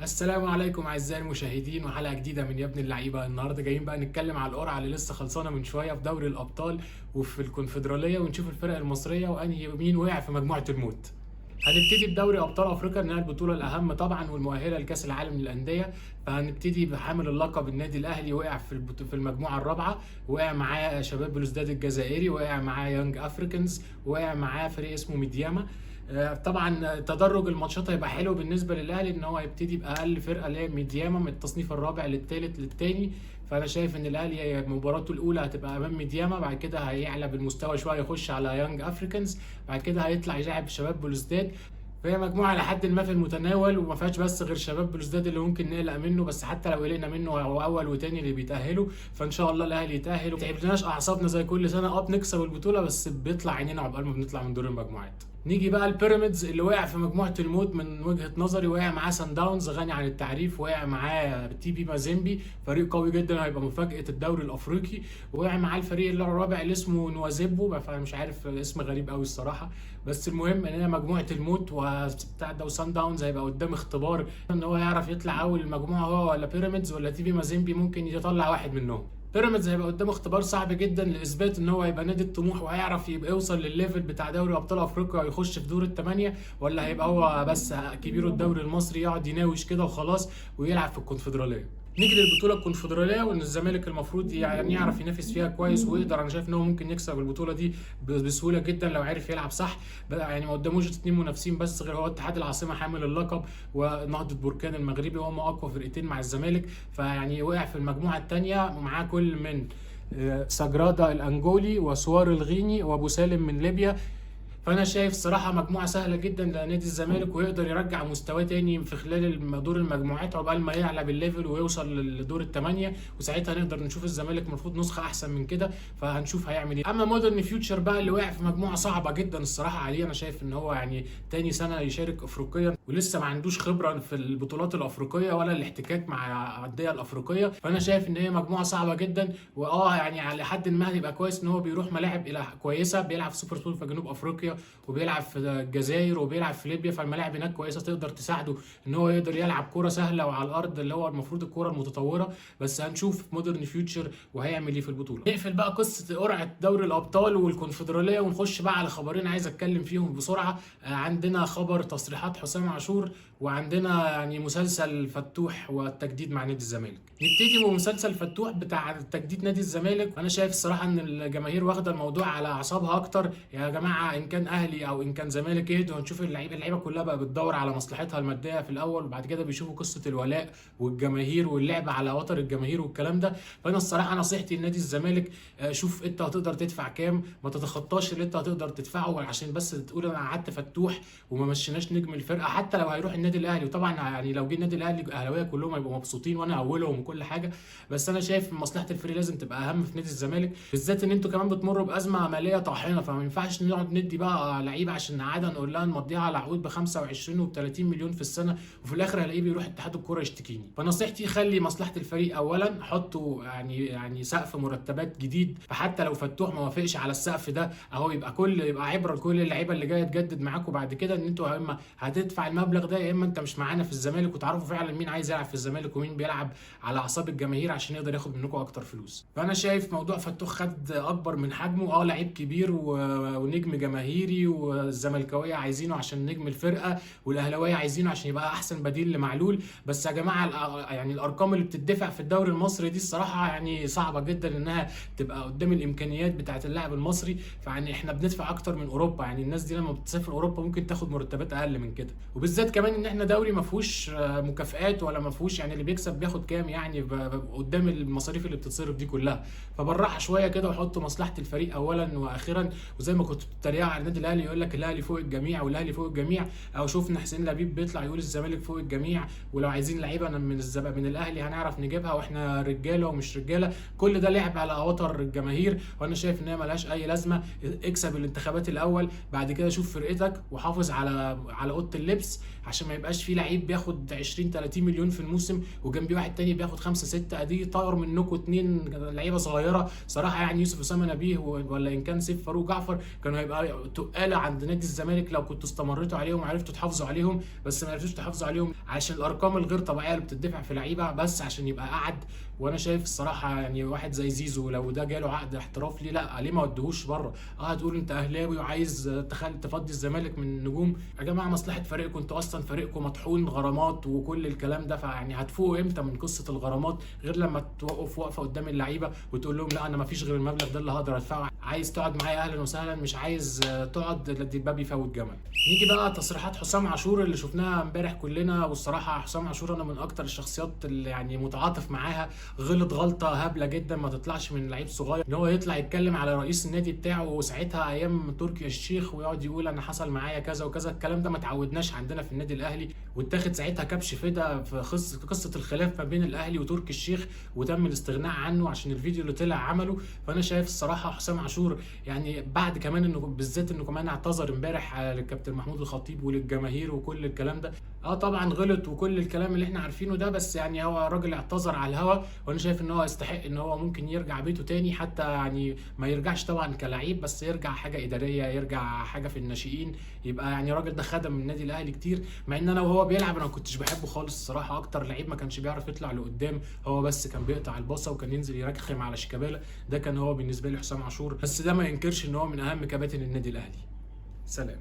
السلام عليكم اعزائي المشاهدين، وحلقه جديدة من يا ابن اللعيبة. النهارده جايين بقى نتكلم على القرعة اللي لسه خلصانه من شوية في دوري الابطال وفي الكونفدراليه، ونشوف الفرق المصرية وانهي مين وقع في مجموعة الموت. هنبتدي بدوري ابطال افريقيا انها البطولة الاهم طبعا والمؤهله لكاس العالم للاندية. فهنبتدي بحامل اللقب النادي الاهلي، وقع في المجموعة الرابعة، وقع معاه شباب بلوزداد الجزائري، وقع معاه يانج افريكانز، وقع معاه فريق اسمه ميدياما. طبعا تدرج الماتشات هيبقى حلو بالنسبة للاهلي، ان هو هيبتدي باقل فرقه اللي هي ميدياما من التصنيف الرابع للثالث للثاني. فانا شايف ان الاهلي مباراته الاولى هتبقى امام ميدياما، بعد كده هيعلى بالمستوى شوية يخش على يانج افريكانز، بعد كده هيطلع يلعب شباب بلوزداد. فهي مجموعة لحد ما في المتناول، وما فيهاش بس غير شباب بلوزداد اللي ممكن نقلق منه، بس حتى لو قلقنا منه هو اول وتاني اللي بيتاهلوا. فان شاء الله الاهلي يتاهل، ما تعبناش اعصابنا زي كل سنة، بنكسب البطولة بس بيطلع عينينا عقبال ما بنطلع من دور المجموعات. نيجي بقى البيراميدز اللي وقع في مجموعة الموت من وجهه نظري، وقع معاه سان داونز غني عن التعريف، وقع معاه تي بي مازيمبي فريق قوي جدا هيبقى مفاجاة الدوري الافريقي، وقع معاه الفريق اللي الرابع اللي اسمه نوازيبو، فمش عارف اسم غريب قوي الصراحة. بس المهم ان هي مجموعة الموت وبتاع ده، وسان داونز هيبقى قدام اختبار ان هو يعرف يطلع اول المجموعة هو ولا بيراميدز ولا تي بي مازيمبي، ممكن يطلع واحد منهم. بيراميدز هيبقى قدامه اختبار صعب جدا لاثبات ان هو هيبقى نادي الطموح وهيعرف يبقى يوصل للل level بتاع دوري ابطال افريقيا ويخش في دور الثمانية، ولا هيبقى هو بس كبير الدوري المصري يقعد يناوش كده وخلاص ويلعب في الكونفدراليه. نيجي للبطولة الكونفدراليه، وان الزمالك المفروض يعني يعرف ينافس فيها كويس ويقدر. انا شايف ان هو ممكن يكسب البطولة دي بسهولة جدا لو عرف يلعب صح. بقى يعني ما قداموش اتنين منافسين بس غير هو اتحاد العاصمة حامل اللقب ونهضه بركان المغربي، وهم اقوى فرقتين مع الزمالك. فيعني وقع في المجموعة الثانية ومعاه كل من ساجرادا الانجولي وسوار الغيني وابو سالم من ليبيا. فانا شايف صراحة مجموعة سهلة جدا لنادي الزمالك، ويقدر يرجع مستواه تاني في خلال دور المجموعات عقبال ما يعلى بال level ويوصل لدور الثمانية، وساعتها نقدر نشوف الزمالك المفروض نسخه احسن من كده. فهنشوف هيعمل ايه. اما مودرن فيوتشر بقى اللي وقع في مجموعة صعبة جدا الصراحة عليه، انا شايف ان هو يعني تاني سنة يشارك افريقيا ولسه ما عندوش خبره في البطولات الافريقية ولا الاحتكاك مع الاندية الافريقية. فانا شايف ان هي مجموعة صعبة جدا، واه يعني على حد ما هيبقى كويس ان هو بيروح ملاعب الى كويسة، بيلعب في سوبر سبورت في جنوب افريقيا وبيلعب في الجزائر وبيلعب في ليبيا، فالملاعب هناك كويسة تقدر تساعده ان هو يقدر يلعب كورة سهلة وعلى الارض اللي هو المفروض الكورة المتطورة. بس هنشوف مودرن فيوتشر وهيعمل ايه في البطولة. نقفل بقى قصة قرعه دوري الابطال والكونفدراليه ونخش بقى على خبرين عايز اتكلم فيهم بسرعة. عندنا خبر تصريحات حسام عاشور، وعندنا يعني مسلسل فتوح والتجديد مع نادي الزمالك. نبتدي بمسلسل فتوح بتاع تجديد نادي الزمالك. انا شايف الصراحة ان الجماهير واخده الموضوع على اعصابها اكتر. يا جماعة ان كان اهلي او ان كان زمالك اهدوا، هنشوف اللعيبة كلها بقى بتدور على مصلحتها المادية في الاول، وبعد كده بيشوفوا قصة الولاء والجماهير واللعب على وتر الجماهير والكلام ده. فانا الصراحة نصيحتي لنادي الزمالك، شوف انت هتقدر تدفع كام، ما تتخطاش اللي انت هتقدر تدفعه عشان بس تقول انا قعدت فتوح وما مشيناش نجم الفرقة، حتى لو هيروح النادي الاهلي. وطبعا يعني لو جه النادي الاهلي الاهلاوية كلهم هيبقوا مبسوطين وانا اولهم وكل حاجة، بس انا شايف مصلحة الفريق لازم تبقى اهم في نادي الزمالك، بالذات ان انتوا كمان بتمروا بازمه ماليه طاحنة. فما ينفعش نقعد ندي بقى لعيبة عشان نقعدها نقول لها نمضيها على عقود ب 25 وب 30 مليون في السنة، وفي الاخر هلاقيه بيروح اتحاد الكورة يشتكيني. فنصيحتي خلي مصلحة الفريق اولا، حطوا يعني سقف مرتبات جديد، فحتى لو فتوح ما وافقش على السقف ده اهو يبقى عبره لكل اللعيبة اللي جاية تجدد معاكم بعد كده، ان انتوا يا اما هتدفع المبلغ ده يا اما انت مش معانا في الزمالك، وتعرفوا فعلا مين عايز يلعب في الزمالك ومين بيلعب على اعصاب الجماهير عشان يقدر ياخد منكم اكتر فلوس. فانا شايف موضوع فتوح خد اكبر من حجمه، لعيب كبير ونجم جماهيري، والزملكاويه عايزينه عشان نجم الفرقة، والاهلاويه عايزينه عشان يبقى احسن بديل لمعلول. بس يا جماعة يعني الارقام اللي بتدفع في الدوري المصري دي الصراحة يعني صعبة جدا انها تبقى قدام الامكانيات بتاعه اللاعب المصري. فيعني احنا بندفع اكتر من اوروبا، يعني الناس دي لما بتسافر اوروبا ممكن تاخد مرتبات اقل من كده، وبالذات كمان ان احنا دوري ما فيهوش مكافآت ولا ما فيهوش يعني اللي بيكسب بياخد كام يعني قدام المصاريف اللي بتتصرف دي كلها. فبالراحه شوية كده وحطوا مصلحة الفريق اولا واخيرا. وزي ما كنت بتتريقوا على النادي الاهلي يقول لك الاهلي فوق الجميع والاهلي فوق الجميع، او شفنا حسين لبيب بيطلع يقول الزمالك فوق الجميع، ولو عايزين لعيبة من الاهلي هنعرف نجيبها واحنا رجاله ومش رجاله. كل ده لعب على وتر الجماهير، وانا شايف ان هي ملهاش اي لازمه. اكسب الانتخابات الاول، بعد كده شوف فرقتك وحافظ على اوضة اللبس، عشان ما يبقاش في لعيب بياخد 20 30 مليون في الموسم وجنبيه واحد تاني بياخد 5 6. ادي طار منكم اتنين لعيبة صغيرة صراحة، يعني يوسف اسامة نبيه ولا ان كان سيف فاروق جعفر كانوا هيبقى التقاله عند نادي الزمالك لو كنتوا استمريتوا عليهم وعرفتوا تحافظوا عليهم، بس ما عرفتوش تحافظوا عليهم عشان الارقام الغير طبيعية اللي بتدفع في لعيبة بس عشان يبقى قعد. وانا شايف الصراحة يعني واحد زي زيزو لو ده جاله عقد احتراف ليه لا، ليه ما وديهوش بره؟ تقول انت اهلاوي وعايز تفضي الزمالك من نجوم. يا جماعة مصلحة فريقكم، انتوا اصلا فريقكم مطحون غرامات وكل الكلام ده، فيعني هتفوقوا امتى من قصة الغرامات غير لما توقف وقفه قدام اللعيبة وتقول لهم لا انا ما فيش غير المبلغ ده اللي هقدر ادفعه، عايز تقعد معايا اهلا وسهلا، مش عايز تقعد لا الباب يفوت جمل. نيجي بقى تصريحات حسام عاشور اللي شفناها امبارح كلنا، والصراحة حسام عاشور انا من اكتر الشخصيات اللي يعني متعاطف معاها، غلط غلطه هبلة جدا ما تطلعش من لعيب صغير، ان هو يطلع يتكلم على رئيس النادي بتاعه وساعتها ايام تركي الشيخ ويقعد يقول انا حصل معايا كذا وكذا. الكلام ده ما تعودناش عندنا في النادي الاهلي، واتاخد ساعتها كبش فدا في قصة الخلاف ما بين الاهلي وتركي الشيخ، وتم الاستغناء عنه عشان الفيديو اللي طلع عمله. فانا شايف الصراحة حسام عاشور يعني بعد كمان انه بالذات انه كمان اعتذر امبارح للكابتن محمود الخطيب وللجماهير وكل الكلام ده، طبعا غلط وكل الكلام اللي احنا عارفينه ده، بس يعني هو راجل اعتذر على الهوا، وانا شايف ان هو يستحق ان هو ممكن يرجع بيته تاني، حتى يعني ما يرجعش طبعا كلاعب بس يرجع حاجة ادارية، يرجع حاجة في الناشئين، يبقى يعني الراجل ده خدم النادي الاهلي كتير. مع ان انا وهو بيلعب انا ما كنتش بحبه خالص الصراحة، اكتر لعيب ما كانش بيعرف يطلع لقدام، هو بس كان بيقطع الباصه وكان ينزل يرخم على شيكابالا، ده كان هو بالنسبة لي حسام عاشور، بس ده ما ينكرش ان هو من اهم كباتن النادي الاهلي. سلام.